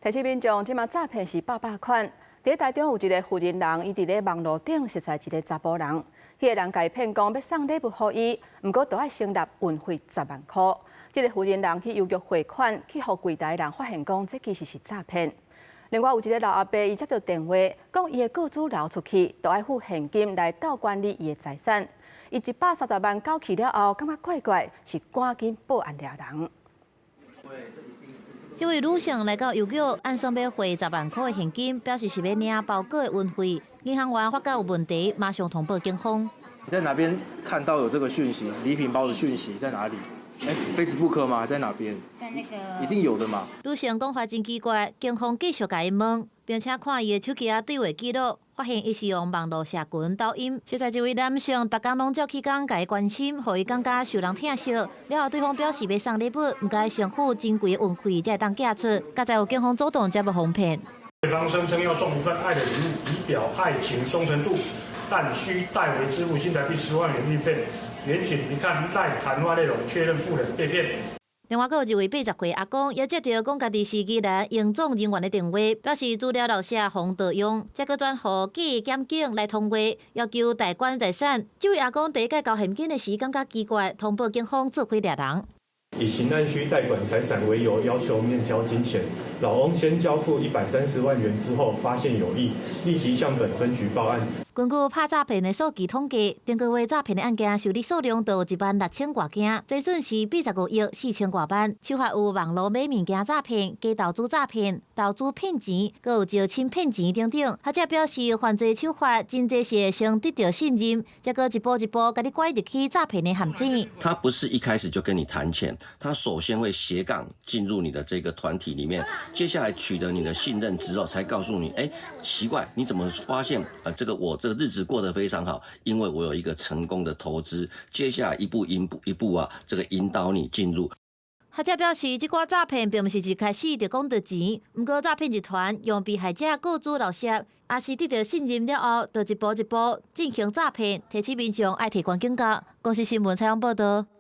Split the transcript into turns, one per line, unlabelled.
提醒民眾，這馬詐騙是百百款。佇台中有一个婦人，伊佇咧網路頂熟似一个查埔人，彼个人共伊騙講欲送禮物予伊，毋過都愛先納運費10萬箍。這个婦人去郵局匯款，去予櫃台人發現講，這其實是詐騙。另外有一个老阿伯，伊接到電話，講伊的雇主流出去，都愛付現金來鬥管理伊的財產。伊130萬交去了後，感覺怪怪，是趕緊報案掠人。
這位女性來到郵局，按算欲匯10萬箍的現金，表示是欲領包裹的運費。銀行員發覺有問題，馬上通報警方。
你在哪邊看到有這個訊息？禮品包的訊息在哪裡？欸，Facebook 嗎？在哪邊？
在那個。
一定有的嘛。
女性講話真奇怪，警方繼續共伊問，並且看伊的手機仔對話記錄，發現伊是用網路社群抖音。實在這位男性，逐工攏照起工共伊關心，予伊感覺受人疼惜。了後對方表示欲送禮物，毋過先付真貴的運費才會當寄出。佳哉有警方主動才無予騙。
對方聲稱要送一份愛的禮物，以表愛情忠誠度，但需代為支付新台幣10萬元運費。員警一看 LINE 談話內容，確認婦人被騙。
另外，閣有一位80歲阿公，也接著講家己是宜蘭榮總人員的電話，表示資料漏寫予盜用，才閣轉予假檢警來通話，要求代管財產。這位阿公第一擺交現金的時，感覺奇怪，通報警方做伙掠人。
以刑案需代管財產為由，要求面交金錢。老翁先交付130萬元之後，發現有異，立即向本分局報案。
根據拍詐騙的數據統計，頂個月詐騙的案件受理數量都有1萬6千外件，這損失85億4千外萬。手法有網路買物件詐騙、假投資詐騙、投資騙錢，閣有招親騙錢等等。學者表示，犯罪手法真濟是先得著信任，才閣一步一步共你拐入去詐騙的陷阱。
他不是一開始就跟你談錢，他首先會斜槓進入你的這個團體裡面，接下來取得你的信任之後，才告訴你，欸，奇怪，你怎麼發現？這個我這個日子過得非常好，因為我有一個成功的投資。接下來一步一步一步啊，這個引導你進入。
學者表示，這寡詐騙並毋是一開始就講著錢，毋過詐騙集團用被害者個資漏洩，抑是得著信任了後，就一步一步進行詐騙，提醒民眾愛提懸警覺。公視新聞採訪報導。